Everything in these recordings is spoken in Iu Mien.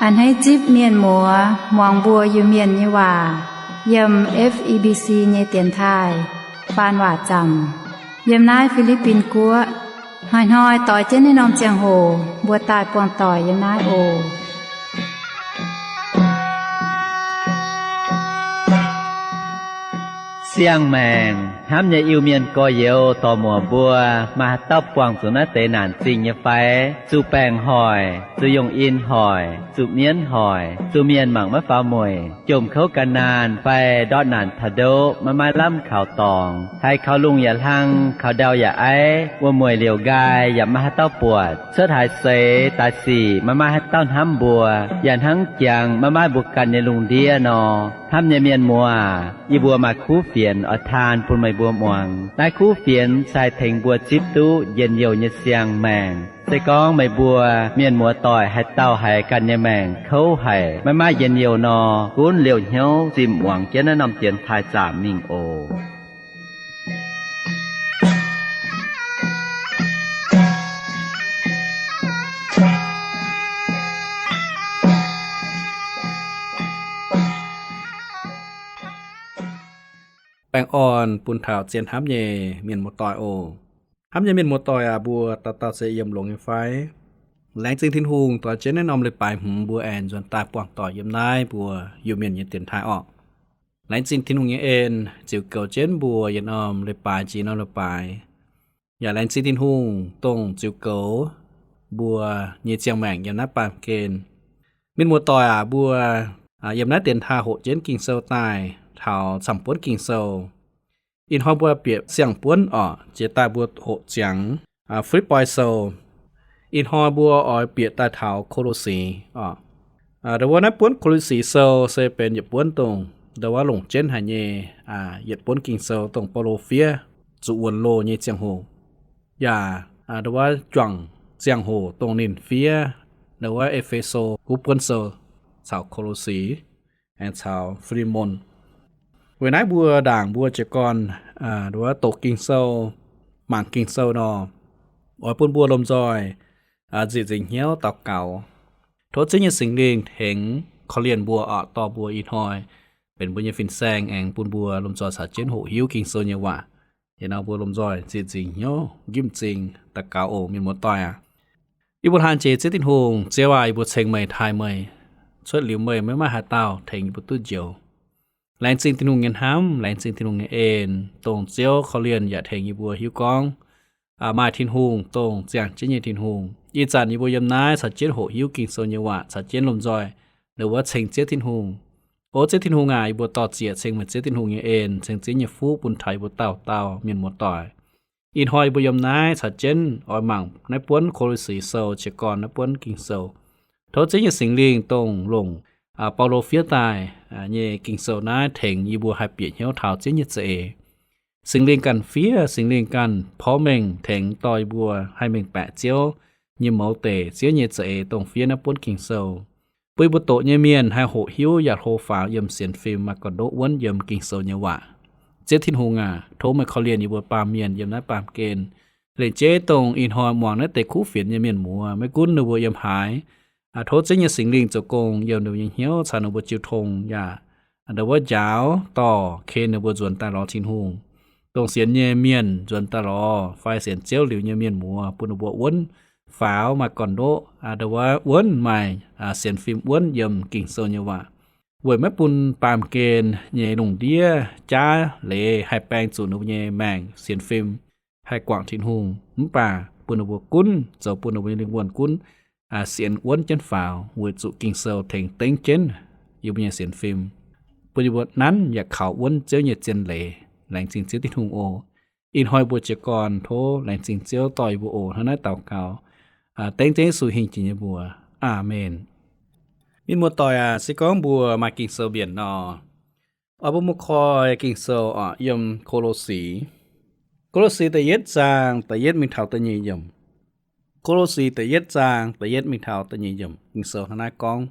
A'hneiv zipv mienh muoz muangx mbuo Iu-Mienh nyei waac yiem F E B C nyei dienx taaih faan waac zaamc yiem naaiv Fi^li^bin Guoqv. Hnoi-hnoi doix jienv naaiv norm ziangh hoc mbuo daaih buangh doic yiem naaiv oc. Siang-maengc hnamv nyei Iu-Mienh gorx-youz dorc-muoc mbuo, maaih haaix dauh buangh zuqc naaiv deix naanc zingh nyei fai? Zuqc baengc hoic, zuqc yungh in hoic, zuqc mienv hoic, zuqc mienh mangc maiv faaux mueic, jomc kouv gan naanh fai ndortv naanc taux ndoqv maiv maaih lamh kaux dorngx, haiz kaux lungh yaac hlang, kaux ndau yaac aiv, wuom-mueic liouc nqaai yaac maiv maaih haaix dauh buatc, cuotv haaix seix daaih sic maiv maaih haaix dauh hnamv mbuo, yaac hnangv jangx maiv maaih mbuo ganh nyei lungh ndiev nor. Hnamv nyei mienh muoz, yie mbuo maaih kuv fienx oix taan bun meih mbuo muangx. Naaiv kuv fienx se haih tengx mbuo zipv duqv njien-youh nyei siang-maengc. Se gorngv meih mbuo mienh muoz-doic haaix dauh haiz ganh nyei maengc kouv haic, maiv maaih njien-youh nor, gunv liouh hnyouv zimh muangx jienv naaiv norm dienx taaih zaamc mingh oc. Baengh orn bun taux zien hnamv nyei mienh muoz-doic oc. Hnamv nyei mienh muoz-doic aac, mbuo dauh dauh se yiem longx nyei fai? Laengz zingh Tin-Hungh, doix jienv naaiv norm leiz-baaix hmz mbuo aengx nzuonx daaih buangh doic yiem naaiv mbuo Iu-Mienh nyei dienx taaih orqc. Laengz zingh Tin-Hungh nyei en ziux goux jienv mbuo yietc norm leiz-baaix jiex norm leiz-baaix. Yaac laengz zingh Tin-Hungh dongh ziux goux mbuo nyei ziangh maengc yiem naaiv baamh gen. Mienh muoz-doic aac, mbuo yiem naaiv dienx taaih hoqc jienv Ging-Sou daaih taux camv-buonv Ging-Sou. Ih hnoi mbuo bieqc siang-buonv orqc, jiex daaih mbuo hoqc ziangx Fi^lipv^poi Sou. Ih hnoi mbuo oix bieqc daaih taux Ko^lo^si orqc. Ndo wuov naaiv buonv Ko^lo^si Sou se benx yietc buonv dongh ndo wuov longc jienv haic nyei yietc buonv Ging-Sou dongh Baulo fiev zuqc wuonx loh nyei ziangh hoc, yaac ndo wuov juangc ziangh hoc dongh ninh fiev ndo wuov E^fe^so, Huv Buonv Sou, caux Ko^lo^si, aengx caux Fi^li^mon. Weic naaiv mbuo ndaangc mbuo jiez gorn ndo wuov doqc Ging-Sou, mangc Ging-Sou nor, oix bun mbuo lomh nzoih nzieqc nzingc hnyouv daux gaux, tov Ziouv nyei Singx Lingh tengx korv-lienh mbuo orqc, dorh mbuo ih hnoi benx mbuo nyei fin-saeng aengx bun mbuo lomh nzoih caux jienv hoqc hiuv Ging-Sou nyei waac. Ih hnoi mbuo lomh nzoih nzieqc nzingc hnyouv njimv m'zing daux gaux oc, mienh muoz-doic aac. Yie mbuo hlan jiex Ziouv Tin-Hungh. Ziouv aac, yie mbuo ceng meih, taaih meih, cuotv liuz meih maiv maaih haaix dauh tengx yie mbuo duqv njoux. Laengz zingh Tin-Hungh nyei hnamv, laengz zingh Tin-Hungh nyei en, dongh Ziouv korv-lienh yaac tengx yie mbuo hiuv gorngv maaih Tin-Hungh dongh ziangh jienv nyei Tin-Hungh. Ih zanc yie mbuo yiem naaiv caux jienv hoqc hiuv Ging-Sou nyei waac, caux jienv lomh nzoih ndo wuov ceng Ziouv Tin-Hungh. O Ziouv Tin-Hungh aac, yie mbuo dor-ziec ceng meih Ziouv Tin-Hungh nyei en, ceng Ziouv nyei fuqv bun taux yie mbuo dauh dauh mienh muoz-doic. Ih hnoi yie mbuo yiem naaiv caux jienv oix mangc naaiv buonv Ko^lo^si Sou, jiez gorn naaiv buonv Ging-Sou. Tov Ziouv nyei Singx Lingh dongh longc Baulo fiev daaih nyei Ging-Sou naaiv tengx yie mbuo haih bieqc hnyouv taux Ziouv nyei za'eix. Singx Lingh ganh fiev, Singx Lingh ganh porv mengh tengx dorh yie mbuo haih mengh baeqc Ziouv nyei mouz deic, Ziouv nyei za'eix dongh fiev naaiv buonv Ging-Sou, bun yie mbuo doqc nyei mienh haih hoqc hiuv yaac hlo faaux yiem sienx fim, maaih gorn-ndoqv wuonv yiem Ging-Sou nyei waac. Ziouv Tin-Hungh aac, tov meih korv-lienh yie mbuo baamh mienh yiem naaiv baamh gen. Lengc jeiv dongh ih hnoi muangx naaiv deix kuv fienx nyei mienh muoz, maiv gunv ninh mbuo yiem haaix, tov Ziouv nyei Singx Lingh zoux gong yiem ninh mbuo nyei hnyouv, caux ninh mbuo jiu tong yaac ndo wuov njaaux dorh ken ninh mbuo nzuonx daaih lorz Tin-Hungh. Dongh sienx nyei mienh nzuonx daaih lorz fai sienx Ziouv liuz nyei mienh muoz, bun ninh mbuo wuonv faaux, maaih gorn-ndoqv ndo wuov wuonv, maaih sienx fim wuonv yiem Ging-Sou nyei waac. Weic maiv bun baamh gen nyei lungh ndiev jaav leiz haih baeng zuqc ninh mbuo nyei maengc sienx fim haih guangc Tin-Hungh, mv baac bun ninh mbuo gunv zoux bun ninh mbuo nyei lingh wuonh gunv sienx wuonv jienv faaux, weic zuqc Ging-Sou tengx dengv jienv yie mbuo nyei sienx fim, bun yie mbuo nanv yaac kaux wuonv Ziouv nyei zien leiz. Laengz zingh Ziouv Tin-Hungh oc. Ih hnoi mbuo jiez gorn tov laengz zingh Ziouv dorh yie mbuo oc. Hnangv naaiv daux gaux dengv Ziouv Yesu hingh jiex nyei mbuox. Aamen. Mienh muoz-doic aac, se gorngv mbuo maaih Ging-Sou mbienc nor, oix bun mbuo koi Ging-Sou oc, yiem Ko^lo^si. Ko^lo^si da'yietv zaang da'yietv mingh taux da'nyeic yiemc. Ko^lo^si da'yietv zaang da'yietv mingh taux da'nyeic yiemc Ging-Sou hnangv naaiv gorngv,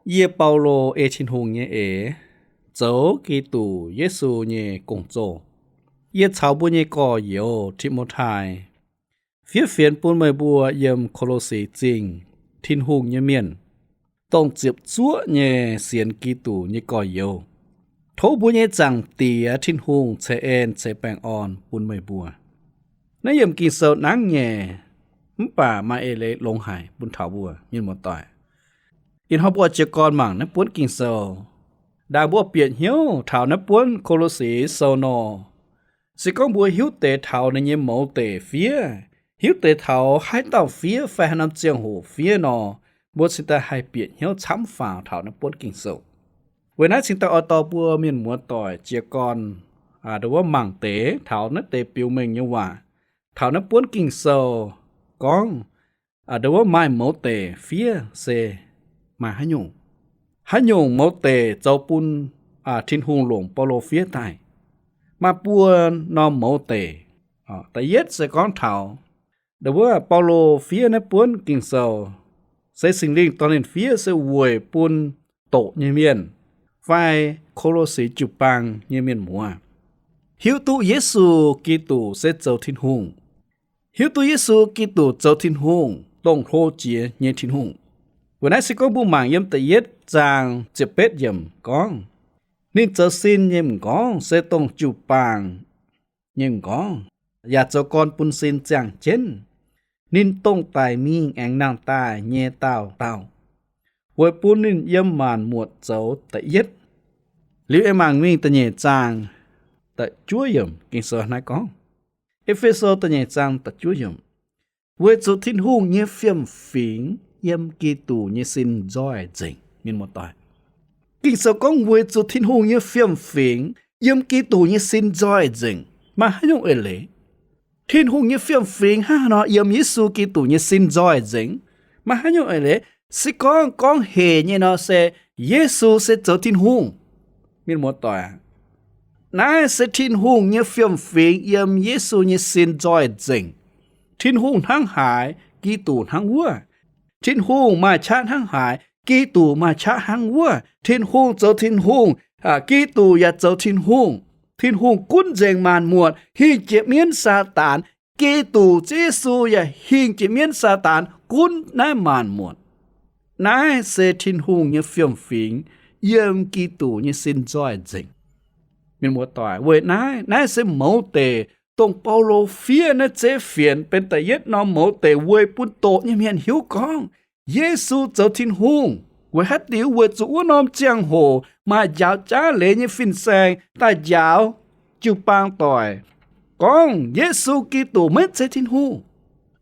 Yie, Baulo, ei Tin-Hungh nyei eix, zoux Giduc Yesu nyei gong-zoh. Yie caux mbuo nyei gorx-youz, Ti^mo^tai, fiev fienx bun meih mbuo yiem Ko^lo^si Zingh, Tin-Hungh nyei mienh, dongh ziepc zuoqv nyei sienx Giduc nyei gorx-youz. Tov mbuo nyei Zaangc Diex Tin-Hungh ceix en ceix baengh orn bun meih mbuo. Naaiv yiemc Ging-Sou nangv nyei, mv baac maaih eix leiz longx haic bun taux mbuo mienh muoz-doic. Ih hnoi mbuo jiez gorn mangc naaiv buonv Ging-Sou, ndaangc mbuo bieqc hnyouv taux naaiv buonv Ko^lo^si Sou nor, se gorngv mbuo hiuv deix taux ninh nyei mouz deic fiev, hiuv deix taux haaix dauh fiev fai haaix norm ziangh hoc fiev nor, mbuo cingx daaih haih bieqc hnyouv camv faaux taux naaiv buonv Ging-Sou. Weic naaiv cingx daaih oix dorh mbuo mienh muoz-doic jiez gorn, aa, ndongc wuov mangc deix taux naaiv deix biux mengh nyei waac, taux naaiv buonv Ging-Sou gorngv, aa, ndongc wuov maaih mouz deic fiev se maaih haaix nyungc, haaix nyungc mouz deic zoux bun, aa, Tin-Hungh longc Baulo fiev daaih. Maaih buo norm mouz deic. Da'yietv se gorngv taux ndongc wuov Baulo fiev naaiv buonv Ging-Sou, se Singx Lingh dorh ninh fiev se weic bun doqc nyei mienh fai Ko^lo^si jiu-baang nyei mienh muoz hiuv duqv Yesu Giduc se zoux Tin-Hungh, hiuv duqv Yesu Giduc zoux Tin-Hungh, dongh hlo jiex nyei Tin-Hungh. Weic naaiv se gorngv mbuo mangc yiem da'yietv zaang ziepc betv yiemc gorngv, ninh zoux sin nyei m'nqorngv se dongh jiu-baang nyei m'nqorngv, yaac zoux gorn bun sin ziangh jienv. Ninh dongh daic mingh aengx nangh daaih nyei daauh dauh, weic bun ninh yiem maanc muotc zoux da'yietv. Liuz aengx mangc mingh da'nyeic zaang da'juov yiemc, Ging-Sou naaiv gorngv, E^fe^so da'nyeic zaang da'juov yiemc, weic zuqc Tin-Hungh nyei fiem-fingx yiem Giduc nyei sin nzoih nzengc. Mienh muoz-doic, Ging-Sou gorngv weic zuqc Tin-Hungh nyei fiem-fingx yiem Giduc nyei sin nzoih nzengc. Maaih haaix nyungc eix leiz? Tin-Hungh nyei fiem-fingx hnangv haaix nor yiem Yesu Giduc nyei sin nzoih nzengc? Maaih haaix nyungc eix leiz? Se gorngv gorngv hec nyei nor se Yesu se zoux Tin-Hungh. Mienh muoz-doic, naaiv se Tin-Hungh nyei fiem-fingx yiem Yesu nyei sin nzoih nzengc. Tin-Hungh hnangv haaix, Giduc hnangv wuov. Tin-Hungh maaih qaqv hnangv haaix, Giduc maaih qaqv hnangv wuov. Tin-Hungh zoux Tin-Hungh, Giduc yaac zoux Tin-Hungh. Tin-Hungh gunv nzengc maanc muotc, hingh jiex mienv Saadaan. Giduc Ziouv Yesu yaac hingh jiex mienv Saadaan gunv naaiv maanc muotc. Naaiv se Tin-Hungh nyei fiem-fingx yiem Giduc nyei sin nzoih nzengc. Mienh muoz-doic, weic naaiv, naaiv se mouz deic, dongh Baulo fiev naaiv zeiv fienx benx da'yietv norm mouz deic weic bun doqc nyei mienh hiuv gorngv Yesu zoux Tin-Hungh. Weic haaix diuc? Weic zuqc wuov norm ziangh hoc maaih njaaux jaav leiz nyei fin-saeng daaih njaaux jiu-baang doic gorngv Yesu Giduc maiv zeiz Tin-Hungh,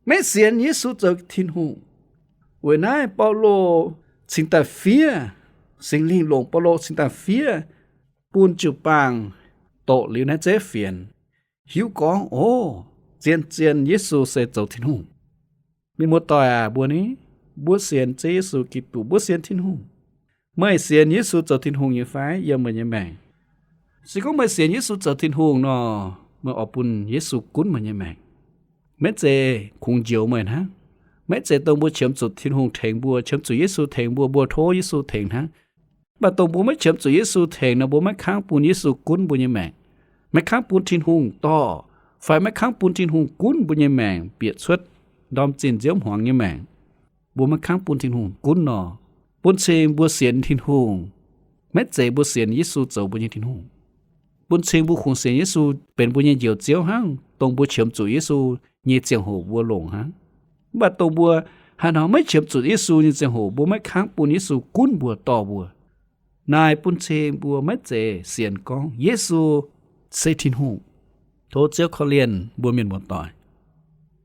maiv sienx Yesu zoux Tin-Hungh. Weic naaiv Baulo cingx daaih fiev, Singx Lingh longc Baulo cingx daaih fiev bun jiu-baang doqc liuz naaiv zeiv fienx, hiuv gorngv, o, zien-zien Yesu se zoux Tin-Hungh. Mienh muoz-doic aac, mbuo ni, mbuo sienx Ziouv Yesu Giduc, mbuo sienx Tin-Hungh. Meih sienx Yesu zoux Tin-Hungh nyei fai yiem meih nyei maengc? Se gorngv meih sienx Yesu zoux Tin-Hungh nor, meih oix bun Yesu gunv meih nyei maengc. Maiv zeiz kungx njoux meih hnangv. Maiv zeiz dongh mbuo qiemx zuqc Tin-Hungh tengx mbuo, qiemx zuqc Yesu tengx mbuo, mbuo tov Yesu tengx hnangv. Mv baac dongh mbuo maiv qiemx zuqc Yesu tengx nor, mbuo maiv kangv bun Yesu gunv mbuo nyei maengc, maiv kangv bun Tin-Hungh dorh, fai maiv kangv bun Tin-Hungh gunv mbuo nyei maengc bieqc cuotv ndorm zinh nziouv hmuangx nyei maengc. Mbuo maiv kangv bun Tin-Hungh gunv nor, bun cing mbuo sienx Tin-Hungh maiv zeiz mbuo sienx Yesu zoux mbuo nyei Tin-Hungh. Bun cing mbuo kungx sienx Yesu benx mbuo nyei Njoux Ziouv hnangv, dongh mbuo qiemx zuqc Yesu nyei ziangh hoc mbuo longc hnangv. Mv baac dongh mbuo haaix nor maiv qiemx zuqc Yesu nyei ziangh hoc, mbuo maiv kangv bun Yesu gunv mbuo dorh mbuo. Naaiv bun cing mbuo maiv zeiz sienx gorngv Yesu se Tin-Hungh. Tov Ziouv korv-lienh mbuo mienh muoz-doic.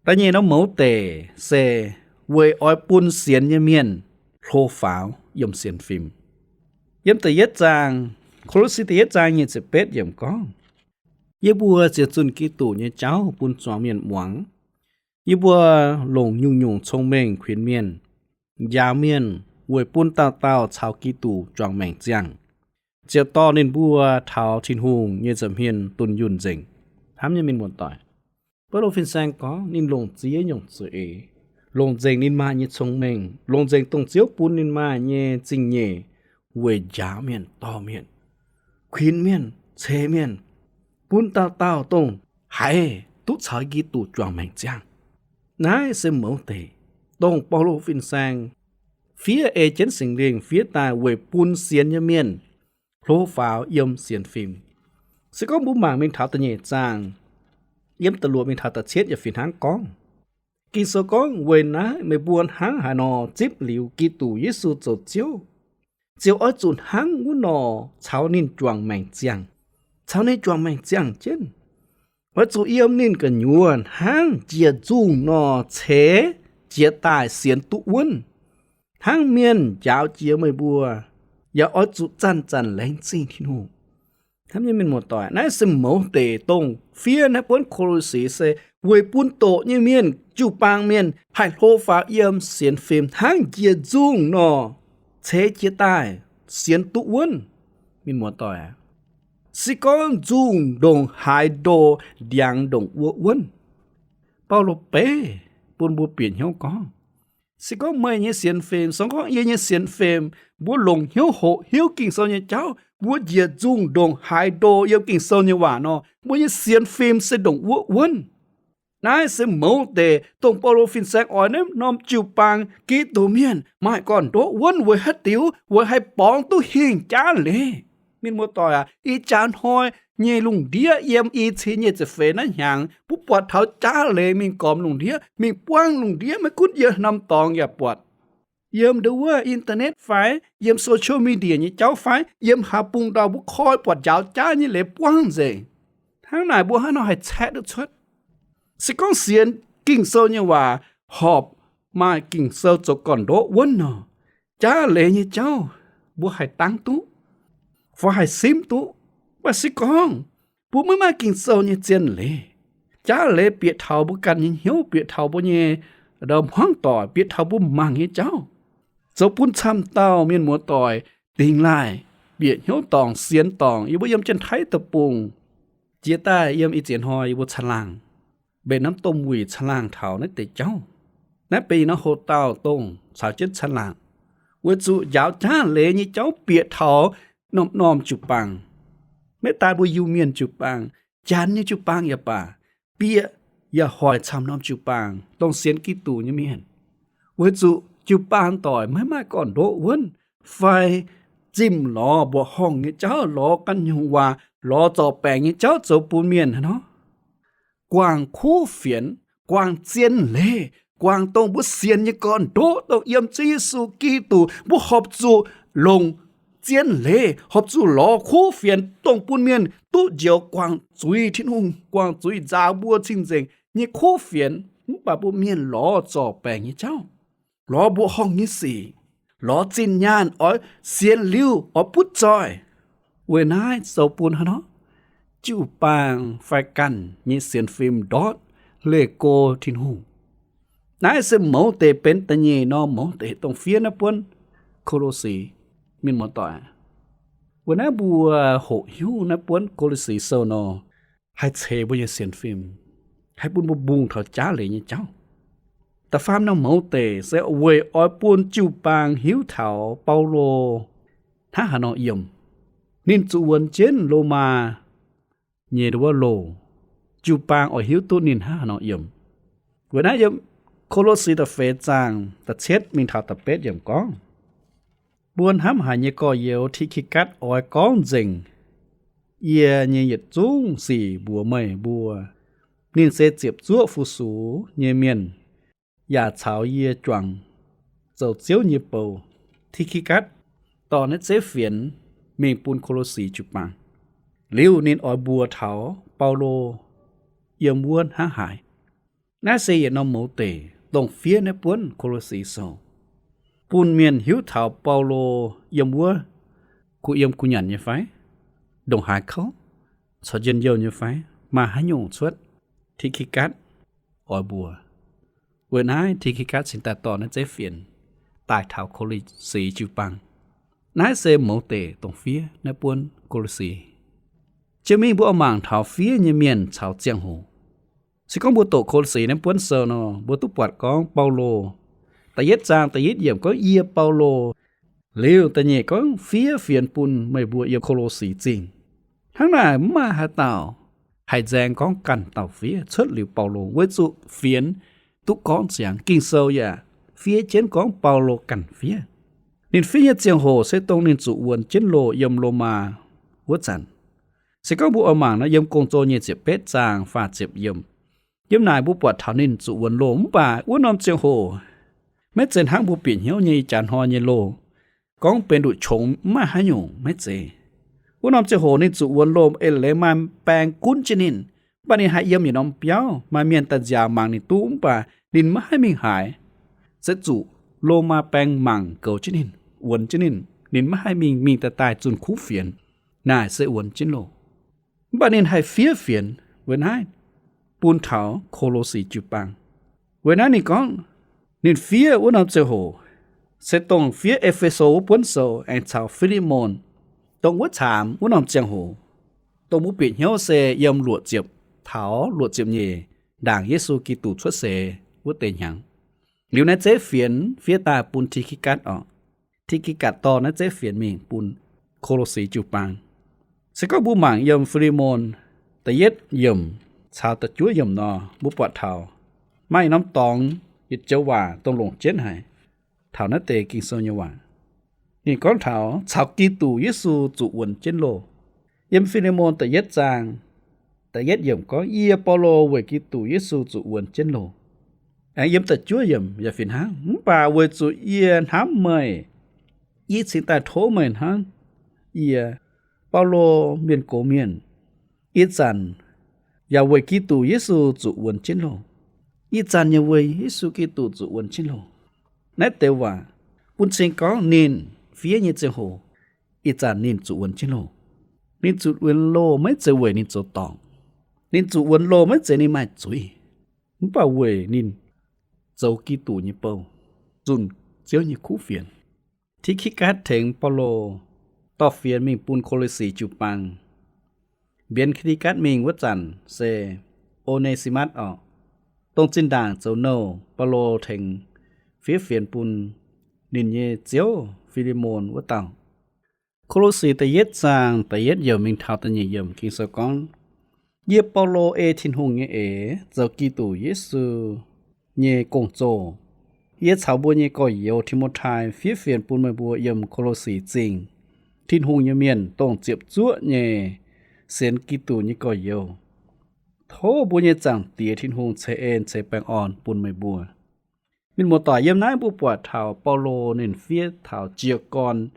Da'nyeic norm mouz deic se weic oix bun sienx nyei mienh hlo faaux yiem sienx fim. Yiem da'yietv zaang, Ko^lo^si da'yietv zaang nyic ziepc betv yiemc gorngv, yie mbuo ziouc zunh Giduc nyei jauv bun zuangx mienh muangx. Yie mbuo longc nyungc-nyungc cong-mengh kuinx mienh, njaaux mienh, weic bun dauh dauh caux Giduc juangc maengc ziangh, ziouc dorh ninh mbuo taux Tin-Hungh nyei nza'hmien dunh yunh nzengc. Hnamv nyei mienh muoz-doic, Baulo fin-saeng gorngv ninh longc ziex nyungc za'eix, longc nzengc ninh maaih nyei cong-mengh, longc nzengc dongh Ziouv bun ninh maaih nyei zingh nyeic, weic njaaux mienh, dorh mienh, kuinx mienh, ceix mienh, bun dauh dauh dongh haiz duqv caux Giduc juangc maengc ziangh. Naaiv se mouz deic, dongh Baulo fin-saeng fiev ei jienv Singx Lingh fiev daaih weic bun sienx nyei mienh hlo faaux yiem sienx fim. Se gorngv mbuo mangc mingh taux da'nyeic zaang, yiem da'luoqc mingh taux da'cietv yaac fih hnangv gorngv. Ging-Sou gorngv, weic naaiv meih mbuo hnangv haaix nor zipv liuz Giduc Yesu zoux Ziouv, ziouc oix zuqc hnangv wuov nor caux ninh juangc maengc ziangh. Caux ninh juangc maengc ziangh jienv, oix zuqc yiem ninh gu'nyuoz hnangv njiec nzungh nor ceix jiez daaih sienx duqv wuonv. Hnangv mienh njaaux jiex meih mbuo, yaac oix zuqc zanc-zanc laengz zingh Tin-Hungh. Hnamv nyei mienh muoz-doic, naaiv se mouz deic dongh fiev naaiv buonv Ko^lo^si se weic bun doqc nyei mienh, jiu-baang mienh haih hlo faaux yiem sienx fim hnangv njiec nzungh nor ceix jiez daaih sienx duqv wuonv. Mienh muoz-doic aac, se gorngv nzungh ndongc haaix ndo ndiangx ndongc wuov wuonv. Baulo beiv bun mbuo bieqc hnyouv gorngv, se gorngv meih nyei sienx fim, se gorngv yie nyei sienx fim, mbuo longc hnyouv hoqc hiuv Ging-Sou nyei jauv, mbuo njiec nzungh ndongc haaix ndo yiem Ging-Sou nyei waac nor, mbuo nyei sienx fim se ndongc wuov wuonv. Naaiv se mouz deic dongh Baulo fin-saeng oix naaiv norm jiu-baang Giduc mienh maaih gorn-ndoqv wuonv weic haaix diuc? Weic haih borngz duqv hingh jaav leiz. Mienh muoz-doic aac, ih jaax hnoi nyei lungh ndiev yiem i cin nyic ziepc feix naaiv hnyangx, mbuo buatc taux jaav leiz mingh gormx lungh ndiev, mingh buangv lungh ndiev, maiv gunv yiem norm dorngx yaac buatc. Yiem ndo wuov internet fai yiem social media nyei jauv fai yiem haaix bung ndau mbuo koi buatc njaaux jaav nyei leiz buangv nzengc. Hnangv naaic mbuo haaix nor haih caeqv duqv cuotv? Se gorngv sienx Ging-Sou nyei waac horpc maaih Ging-Sou zoux gorn-ndoqv wuonv nor, jaav leiz nyei jauv mbuo haih dangv duqv fai haih simv duqv. Mv baac se gorngv mbuo maiv maaih Ging-Sou nyei zien leiz, jaav leiz bieqc taux mbuo ganh nyei hnyouv, bieqc taux mbuo nyei ndau hmuangv doic, bieqc taux mbuo mangc nyei jauv, zoux bun camv dauh mienh muoz-doic dingx laaih bieqc hnyouv dorngc, sienx dorngc. Yie mbuo yiem Janx-Taiv Deic-Bung jiex daaih yiem ih ziex hnoi yie mbuo caangh laangh mbenc norm domh wuic caangh laangh taux naaiv deix jauv. Naaiv benx nor hoc dauh dongh caux jienv caangh laangh, weic zuqc njaaux jaav leiz nyei jauv bieqc taux norm-norm jiu-baang, maiv daan mbuo Iu-Mienh jiu-baang, Janx nyei jiu-baang yaac baac, bieqc yaac hoic camv norm jiu-baang dongh sienx Giduc nyei mienh, weic zuqc jiu-baang doic maiv maaih gorn-ndoqv wuonv fai zimh lorz mbuoqc horngh nyei jauv, lorz ganh nyungc waac, lorz zorc baengc nyei jauv zoux bun mienh haaix nor guangc kuv fienx, guangc zien leiz, guangc dongh mbuo sienx nyei gorn-ndoqv, dongh yiem Ziouv Yesu Giduc. Mbuo horpc zuqc longc zien leiz, horpc zuqc lorz kuv fienx dongh bun mienh duqv njoux guangc zuiz Tin-Hungh, guangc zuiz nzaaux mbuo cing-nzengc nyei kuv fienx. Mv baac mbuo mienh lorz zorc baengc nyei jauv, lorz mbuoqc horngh nyei sic, lorz zinh nyaanh oix sienx liuz oix butv zoih. Weic naaiv zoux bun haaix nor jiu-baang fai ganh nyei sienx fim ndortv leih go Tin-Hungh. Naaiv se mouz deic benx da'nyeic norm mouz deic dongh fiev naaiv buonv Ko^lo^si mienh muoz-doic. Weic naaiv mbuo hoqc hiuv naaiv buonv Ko^lo^si sou nor, haih ceix mbuo nyei sienx fim, haih bun mbuo mbungh taux jaav leiz nyei jauv. Da'faam norm mouz deic se weic oix bun jiu-baang hiuv taux Baulo hnangv haaix nor yiem. Ninh zuqc wuonx jienv Lomaa nyei wuov loh, jiu-baang oix hiuv duqv ninh hnangv haaix nor yiem. Weic naaiv yiem Ko^lo^si da'feix zaang da'cietv mingh taux da'betv yiemc gorngv, mbuo hnamv haic nyei gorx-youz Ti^ki^gatv oix gorngv nzengc yie nyei yietc zungv sic mbuox meih mbuo. Ninh se ziepc zuoqv fu-sux nyei mienh, yaac caux yie juangc zoux Ziouv nyei bou. Ti^ki^gatv dorh naaiv zeiv fienx mingh bun Ko^lo^si jiu-baang. Liuz ninh oix mbuox taux Baulo yiem wuov hnangv haaix. Naaiv se yietc norm mouz deic dongh fiev naaiv buonv Ko^lo^si sou, bun mienh hiuv taux Baulo yiem wuov kuh yiem kuh nyanc nyei fai, ndongc haaix kouv, corc njien-youh nyei fai, maaih haaix nyungc cuotv, Ti^ki^gatv oix mbuox. Weic naaiv Ti^ki^gatv cingx daaih dorh naaiv zeiv fienx daaih taux Ko^lo^si jiu-baang. Naaiv se mouz deic dongh fiev naaiv buonv Ko^lo^si. Jiex mingh mbuo oix mangc taux fiev nyei mienh caux ziangh hoc. Se gorngv mbuo doqc Ko^lo^si naaiv buonv sou nor, mbuo duqv buatc gorngv Baulo, da'yietv zaang da'yietv yiemc gorngv, yie Baulo, liuz da'nyeic gorngv, fiev fienx bun meih mbuo yiem Ko^lo^si zingh. Hnangv naaic mv maaih haaix dauh haih nzaeng gorngv ganh dauh fiev cuotv liuz Baulo, weic zuqc fienx duqv gorngv ziangx, Ging-Sou yaac fiev jienv gorngv Baulo ganh fiev. Ninh fiev nyei ziangh hoc se dongh ninh zuqc wuonx jienv loh yiem Lomaa wuov zanc. Se gorngv mbuo oix mangc nor, yiem Gong-Zoh nyic ziepc betv zaang faah ziepc yiemc. Yiem naaic mbuo buatc taux ninh zuqc wuonx loh, mv baac wuov norm ziangh hoc maiv zeiz hnangv mbuo bieqc hnyouv nyei ih jaax hnoi nyei loh, gorngv benx nduqc qongx mv maaih haaix nyungc, maiv zeiz. Wuov norm ziangh hoc ninh zuqc wuonx loh eix leiz maaih baeng gunv jienv ninh, mv baac ninh haih yiem yietc norm biauv, maaih mienh daaih nziaaux mangc ninh duqv, mv baac ninh maiv haih mingh haaix. Se zuqc Lomaa baeng mangc goux jienv ninh, wuonx jienv ninh, ninh maiv haih mingh, mingh daaih daaih zunh kuv fienx. Naaic se wuonx jienv loh. Mv baac ninh haih fiev fienx weic naaiv bun taux Ko^lo^si jiu-baang. Weic naaiv ninh gorngv, ninh fiev wuov norm ziangh hoc se dongh fiev E^fe^so wuov buonv sou aengx caux Fi^li^mon, dongh wuov caamx wuov norm ziangh hoc, dongh mbuo bieqc hnyouv se yiem luoqc ziepc taux luoqc ziepc nyeic ndaangc Yesu Giduc cuotv seix wuov deix hnyangx. Liuz naaiv zeiv fienx fiev daaih bun Ti^ki^gatv orqc. Ti^ki^gatv dorh naaiv zeiv fienx mingh bun Ko^lo^si jiu-baang. Se gorngv mbuo mangc yiem Fi^li^mon da'yietv yiemc caux da'juov yiemc nor, mbuo buatc taux maaih norm dorngx yietc joux waac dongh longc jienv haic taux naaiv deix Ging-Sou nyei waac. Ninh gorngv taux caux Giduc Yesu zuqc wuonx jienv loh. Yiem Fi^li^mon da'yietv zaang da'yietv yiemc gorngv, yie, Baulo, weic Giduc Yesu zuqc wuonx jienv loh. Aengx yiem da'juov yiemc yaac fih hnangv, mv baac weic zuqc yie hnamv meih, yie cingx daaih tov meih hnangv. Yie, Baulo, mienh gox mienh, ih zanc yaac weic Giduc Yesu zuqc wuonx jienv loh. Ih zanc yaac weic Yesu Giduc zuqc wuonx jienv loh. Naaiv deix waac bun cing gorngv ninh fiev nyei ziangh hoc, ih zanc ninh zuqc wuonx jienv loh. Ninh zuqc wuonx loh maiv zeiz weic ninh zoux dorngc. Ninh zuqc wuonx loh maiv zeiz ninh maaih zuiz, mv baac weic ninh zoux Giduc nyei bou, zunh Ziouv nyei kuv fienx. Ti^ki^gatv tengx Baulo dorh fienx mingh bun Ko^lo^si jiu-baang. Mbienx Ti^ki^gatv mingh wuov zanc se O^ne^si^matv orqc, dongh zinh ndaangc zoux nouh Baulo tengx fiev fienx bun ninh nyei ziouv Fi^li^mon wuov dauh. Ko^lo^si da'yietv zaang da'yietv yiemc mingh taux da'nyeic yiemc Ging-Sou gorngv, yie, Baulo, ei Tin-Hungh nyei eix zoux Giduc Yesu nyei gong-zoh. Yie caux mbuo nyei gorx-youz Ti^mo^tai fiev fienx bun meih mbuo yiem Ko^lo^si Zingh, Tin-Hungh nyei mienh, dongh ziepc zuoqv nyei sienx Giduc nyei gorx-youz. Tov mbuo nyei Zaangc Diex Tin-Hungh ceix en ceix baengh orn bun meih mbuo. Mienh muoz-doic, yiem naaiv mbuo buatc taux Baulo ninh fiev taux jiez gorn,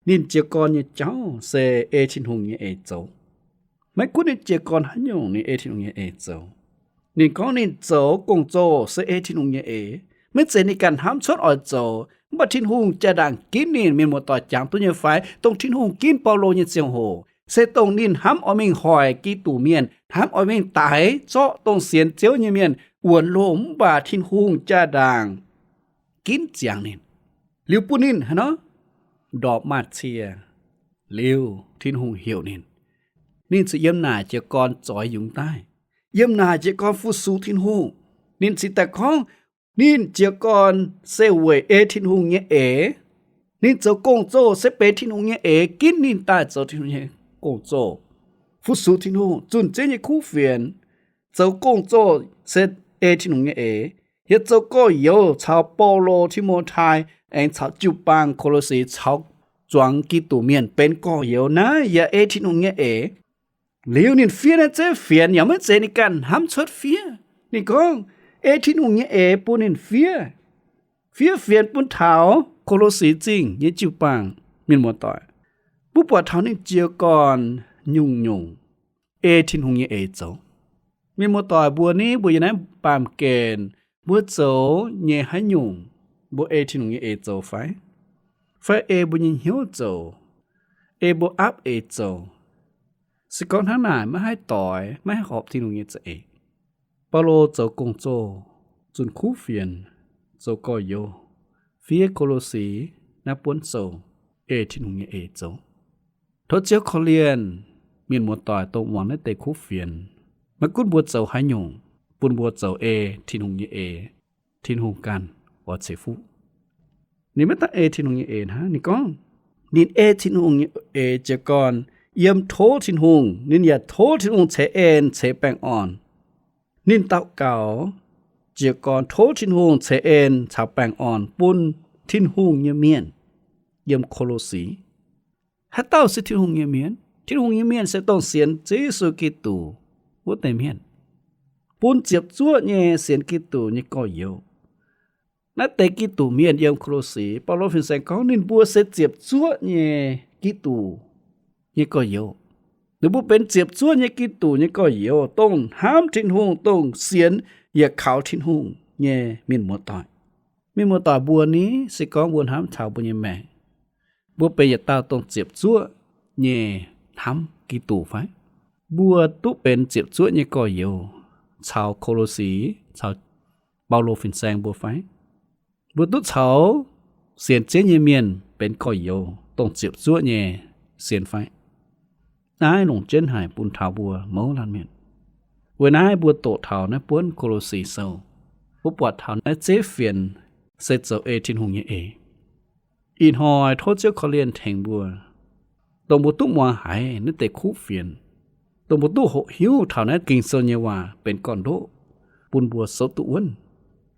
ninh jiez gorn nyei jauv se ei Tin-Hungh nyei eix zoux. Maiv gunv ninh jiez gorn haaix nyungc, ninh ei Tin-Hungh nyei eix zoux. Ninh gorngv ninh zoux gong-zoh se ei Tin-Hungh nyei eix. Maiv zeiz ninh ganh hnamv cuotv oix zoux, mv baac Tin-Hungh jaa-ndaangc ginv ninh. Mienh muoz-doic jangx duqv nyei fai? Dongh Tin-Hungh ginv Baulo nyei ziangh hoc, se dongh ninh hnamv oix mingh hoic Giduc mienh, hnamv oix mingh daix zorqv dongh sienx Ziouv nyei mienh wuonx loh, mv baac Tin-Hungh jaa-ndaangc ginv ziangx ninh. Liuz bun ninh haaix nor? Ndorpc maaz-cie. Liuz Tin-Hungh heuc ninh. Ninh ziouc yiem naaic jiez gorn zoix yungz daaih. Yiem naaic jiez gorn fu-sux Tin-Hungh. Ninh cingx daaih gorngv ninh jiez gorn se weic ei Tin-Hungh nyei eix. Ninh zoux gong-zoh se benx Tin-Hungh nyei eix ginv ninh daaih zoux Tin-Hungh nyei gong-zoh, fu-sux Tin-Hungh, zunh Ziouv nyei kuv fienx, zoux gong-zoh se ei Tin-Hungh nyei eix. Yaac zoux gorx-youz caux Baulo, Ti^mo^tai, aengx caux jiu-baang Ko^lo^si caux zuangx Giduc mienh benx gorx-youz, naaiv yaac ei Tin-Hungh nyei eix. Liuz ninh fiev naaiv zeiv fienx yaac maiv zeiz ninh ganh hnamv cuotv fiev. Ninh gorngv ei Tin-Hungh nyei eix bun ninh fiev. Fiev fienx bun taux Ko^lo^si Zingh nyei jiu-baang. Mienh muoz-doic, mbuo buatc taux ninh jiez gorn nyungc-nyungc ei Tin-Hungh nyei eix zoux. Mienh muoz-doic, mbuo ni mbuo yiem naaiv baamh gen, mbuo zoux nyei haaix nyungc, mbuo ei Tin-Hungh nyei eix zoux fai? Fai ei mbuo nyei hnyouv zoux, ei mbuo aapv eix zoux? Se gorngv hnangv naaic, maiv haih doix, maiv haih horpc Tin-Hungh nyei za'eix. Baulo zoux gong-zoh, zunh kuv fienx, zoux gorx-youz, fiev Ko^lo^si naaiv buonv sou, ei Tin-Hungh nyei eix zoux. Tov Ziouv korv-lienh mienh muoz-doic dongh muangx naaiv deix kuv fienx. Maiv gunv mbuo zoux haaix nyungc, bun mbuo zoux ei Tin-Hungh nyei eix, Tin-Hungh ganh oix ceix fuqv. Ninh maiv dangv ei Tin-Hungh nyei eix hnangv. Ninh gorngv ninh ei Tin-Hungh nyei eix jiez gorn yiem tov Tin-Hungh. Ninh yaac tov Tin-Hungh ceix en ceix baengh orn. Ninh daux gaux, jiez gorn tov Tin-Hungh ceix en caux baengh orn bun Tin-Hungh nyei mienh yiem Ko^lo^si. Haaix dauh se Tin-Hungh nyei mienh? Tin-Hungh nyei mienh se dongh sienx Ziouv Yesu Giduc wuov deix mienh, bun ziepc zuoqv nyei sienx Giduc nyei gorx-youz. Naaiv deix Giduc mienh yiem Ko^lo^si, Baulo fin-saeng gorngv ninh mbuo se ziepc zuoqv nyei Giduc nyei gorx-youz. Ninh mbuo benx ziepc zuoqv nyei Giduc nyei gorx-youz, dongh hnamv Tin-Hungh, dongh sienx yaac kaux Tin-Hungh nyei mienh muoz-doic. Mienh muoz-doic mbuo ni, se gorngv mbuo hnamv taux mbuo nyei maengc, mbuo benx yietc dauh dongh ziepc zuoqv nyei hnamv Giduc fai? Mbuo duqv benx ziepc zuoqv nyei gorx-youz caux Ko^lo^si, caux Baulo fin-saeng mbuo fai? Mbuo duqv caux sienx Ziouv nyei mienh benx gorx-youz dongh ziepc zuoqv nyei sienx fai? Naaiv longc jienv haic bun taux mbuo mouz laanh mienh. Weic naaiv mbuo doqc taux naaiv buonv Ko^lo^si Sou, mbuo buatc taux naaiv zeiv fienx se zoux ei Tin-Hungh nyei eix. Ih hnoi tov Ziouv korv-lienh tengx mbuo, dongh mbuo duqv muangx haiz naaiv deix kuv fienx, dongh mbuo duqv hoqc hiuv taux naaiv Ging-Sou nyei waac benx gorn-ndoqv bun mbuo souv duqv wuonv.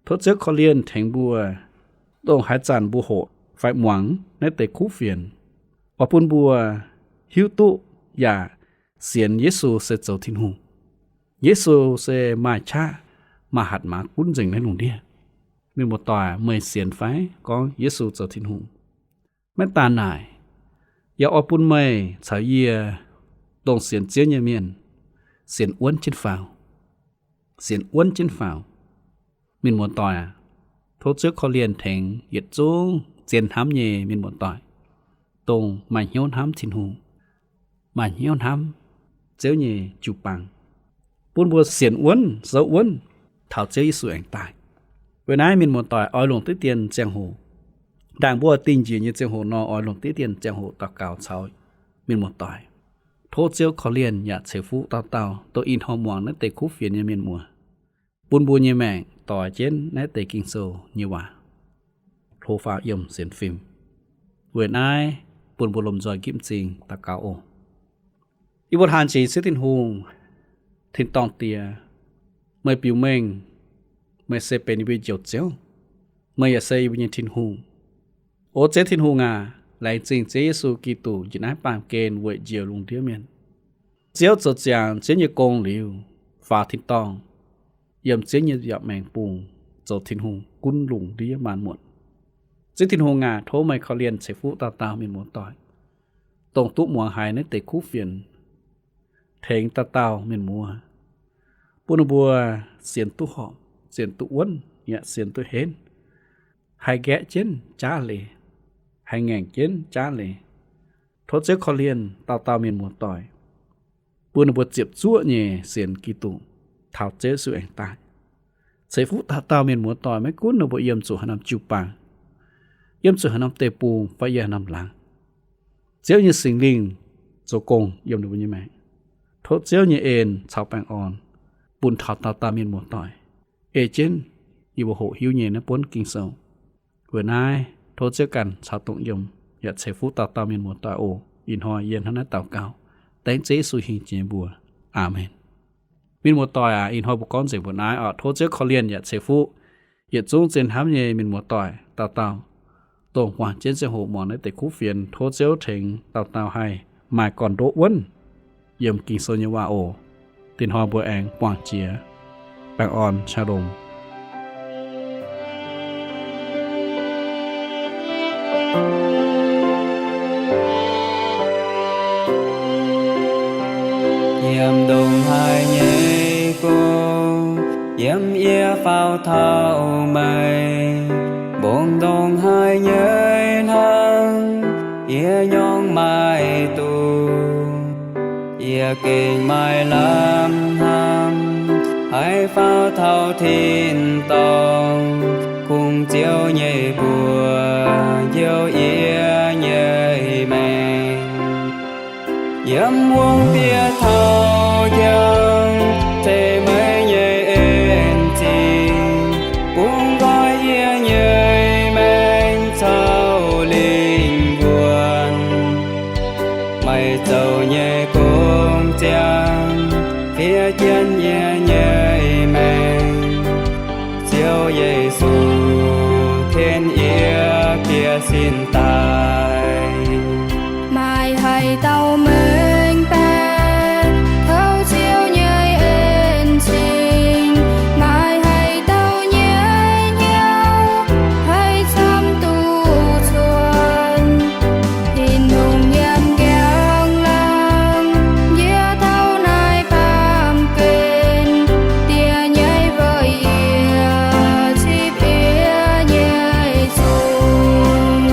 Tov Ziouv korv-lienh tengx mbuo, dongh haaix zanc mbuo hoqc fai muangx naaiv deix kuv fienx, oix bun mbuo hiuv duqv yaac sienx Yesu se zoux Tin-Hungh. Yesu se maaih qaqv, maaih hatc maaz gunv nzengc naaiv lungh ndiev. Mienh muoz-doic, meih sienx fai gorngv Yesu zoux Tin-Hungh? Maiv daan naaic, yaac oix bun meih caux yie dongh sienx Ziouv nyei mienh sienx wuonv jienv faaux. Sienx wuonv jienv faaux. Mienh muoz-doic aac, tov Ziouv korv-lienh tengx yietc zungv zien hnamv nyei mienh muoz-doic, dongh maaih hnyouv hnamv Tin-Hungh, maaih hnyouv hnamv Ziouv nyei jiu-baang, bun mbuo sienx wuonv, souv wuonv taux Ziouv Yesu aengx daaih. Weic naaiv mienh muoz-doic, oix longc diqv dien ziangh hoc, ndaangc mbuo dingh njiec nyei ziangh hoc nor, oix longc diqv dien ziangh hoc daux gaux caux mienh muoz-doic. Tov Ziouv korv-lienh yaac ceix fuqv dauh dauh dongh ih hnoi muangx naaiv deix kuv fienx nyei mienh muoz, bun mbuo nyei maengc doix jienv naaiv deix Ging-Sou nyei waac, hlo faaux yiem sienx fim. Weic naaiv bun mbuo lomh nzoih nqipv m'zing daux gaux oc. Yie mbuo hnamv jiex Ziouv Tin-Hungh, tin-dorngh Diex, meih biux mengh meih se benx yie mbuo nyei Njoux Ziouv. Meih yaac se yie mbuo nyei Tin-Hungh. O Ziouv Tin-Hungh aac, laengz zingh Ziouv Yesu Giduc njiec naaiv baamh gen weic njoux lungh ndiev mienh. Ziouv zoux ziangx Ziouv nyei gong liuz, faaux tin-dorngh, yiem Ziouv nyei nziaauc maengx bungx zoux Tin-Hungh gunv lungh ndiev maanc muotc. Ziouv Tin-Hungh aac, tov meih korv-lienh ceix fuqv dauh dauh mienh muoz-doic, dongh duqv muangx haiz naaiv deix kuv fienx, tengx dauh dauh mienh muoz, bun ninh mbuo sienx duqv horpc, sienx duqv wuonv, yaac sienx duqv henv, haih nqaeqv jienv jaav leiz, haih ngaengc jienv jaav leiz. Tov Ziouv korv-lienh dauh dauh mienh muoz-doic, bun ninh mbuo ziepc zuoqv nyei sienx Giduc taux Ziouv Yesu aengx daaih. Ceix fuqv dauh dauh mienh muoz-doic, maiv gunv ninh mbuo yiem zuqc haaix norm jiu-baang, yiem zuqc haaix norm deic-bung fai yiem haaix norm laangz, Ziouv nyei Singx Lingh zoux gong yiem ninh mbuo nyei maengc. Tov Ziouv nyei en caux baengh orn bun taux dauh dauh mienh muoz-doic, ei jienv yie mbuo hoqc hiuv nyei naaiv buonv Ging-Sou. Weic naaiv tov Ziouv ganh caux dongh yiem, yaac ceix fuqv dauh dauh mienh muoz-doic oc. Ih hnoi yie hnangv naaiv daux gaux, dengv Ziouv Yesu hingh jiex mbuox. Aamen. Mienh muoz-doic aac, ih hnoi mbuo gorngv nzengc mbuo naaiv oc. Tov Ziouv korv-lienh yaac ceix fuqv yietc zungv zien hnamv nyei mienh muoz-doic dauh dauh, dongh muangx jienv ziangh hoc muangx naaiv deix kuv fienx. Tov Ziouv tengx dauh dauh haih maaih gorn-ndoqv wuonv yiem Ging-Sou nyei waac oc. Dinh hnoi mbuo aengx buangh jiex. Baengh orn, shalom. Yiem ndongc haaix nyei gong, yiem yie faaux taux meih, mbong ndongc haaix nyei hnangv, yie nyorng maaih duqv. Yie gengh maaih lamh hnamv, haih faaux taux tin-dorngh, kungx Ziouv nyei mbuox njoux yie nyei maengc. Yiem wuonh bieqc taux jangx, ceix meih nyei en zingh, bungx nqoi yie nyei maengc caux lingh wuonh. Meih zoux nyei gong ziangh, fiev jienv yie nyei maengc. zinh daaih. Maaih haaix dauh mengh baeqc taux Ziouv nyei en cing? Maaih haaix dauh nyei hnyouv haih camv duqv cuotv? Tin-Hungh yiem njang laangh, yie taux naaiv baamh gen, Diex nyei weic yie cipv Diex nyei zungv.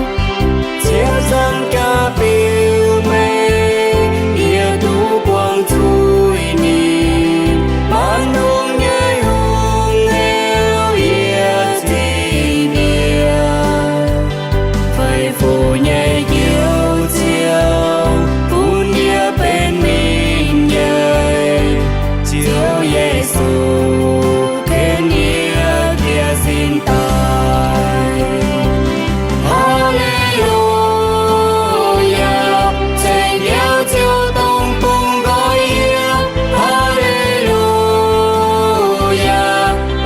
Ziouv zanc jaa-biux meih, yie duqv buangh zuiz-nipc. Maanc hungh nyei hungh heuc yie cipv Diex. Feix fuc nyei Njoux Ziouv, bun yie benx ninh nyei. Ziouv Yesu, ken yie jiex sin daaih. Haa^le^lu^yaa, ceng Njoux Ziouv dongh bungx nqoi yie. Haa^le^lu^yaa,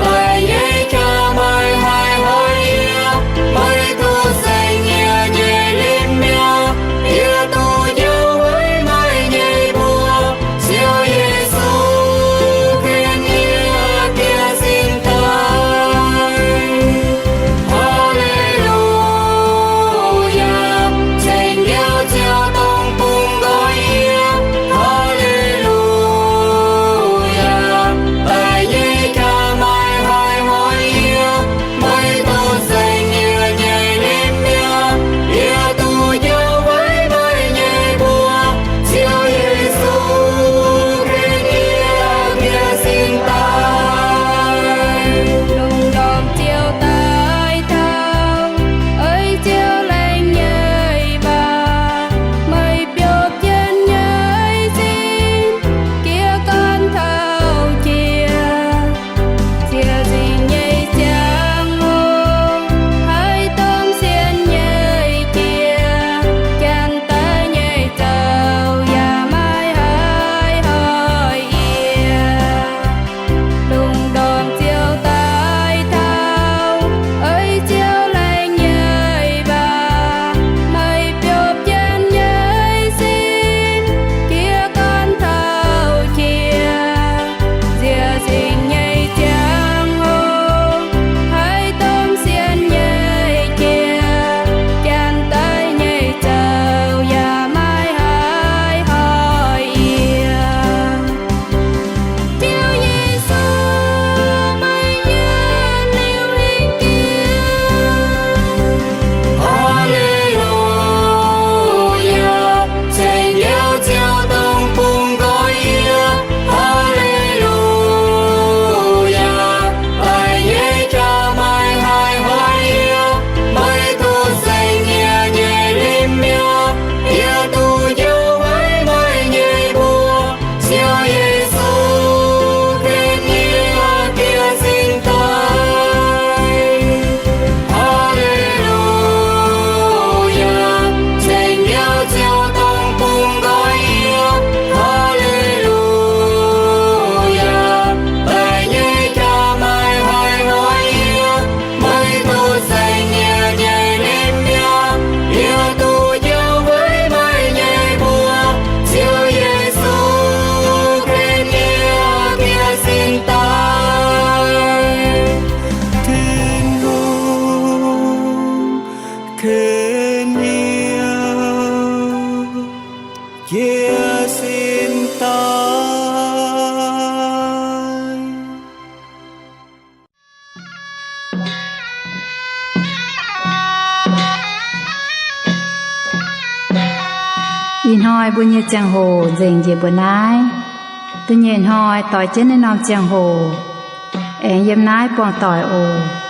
daic nyei jaa-maaih haih hoic yie. Meih duqv saeng-nyieqc nyei limh mi'aqv. Yie duqv njoux weic meih nyei mbuox. Ziouv Yesu, ken yie jiex sin daaih. Haa^le^lu^yaa, ceng Njoux Ziouv dongh bungx nqoi yie. Haa^le^lu^yaa, daic nyei jaa-maaih haih hoic yie. Meih duqv saeng-nyieqc nyei limh mi'aqv. Yie duqv njoux weic meih nyei mbuox. Ziouv Yesu, ken yie jiex sin daaih. Lungh ndorm Ziouv daaih taux, oix Ziouv lengh nyei waac, meih biopv jienv nyei sin, jiez gorn taux jiex. Ziouv zingh nyei ziangh hoc, haiz domh sien nyei jiex, janx-daic nyei zoux yaac maiv haih hoic yie. Lungh ndorm Ziouv daaih taux, oix Ziouv lengh nyei waac, meih biopv jienv nyei sin, jiez gorn taux jiex. Ziouv zingh nyei ziangh hoc, haiz domh sien nyei jiex, janx-daic nyei zoux yaac maiv haih hoic yie. Ziouv Yesu, meih yiem liuz hingh jiex. Haa^le^lu^yaa, ceng Njoux Ziouv dongh bungx nqoi yie. Haa^le^lu^yaa, daic nyei jaa-maaih haih hoic yie. Meih duqv saeng-nyieqc nyei limh mi'aqv. Yie duqv njoux weic meih nyei mbuox. Ziouv Yesu, ken yie jiex sin daaih. Haa^le^lu^yaa, ceng Njoux Ziouv dongh bungx nqoi yie. Haa^le^lu^yaa, daic nyei jaa-maaih haih hoic yie. Meih duqv saeng-nyieqc nyei limh mi'aqv. Yie duqv njoux weic meih nyei mbuox. Ziouv Yesu, ken yie jiex sin daaih. Tin-Hungh, ken yie jiex sin daaih. Ih hnoi mbuo nyei ziangh hoc nzengc njiec mbuo naaiv. Da'nyeic hnoi doix jienv naaiv norm ziangh hoc aengx yiem naaiv buangh doic oc.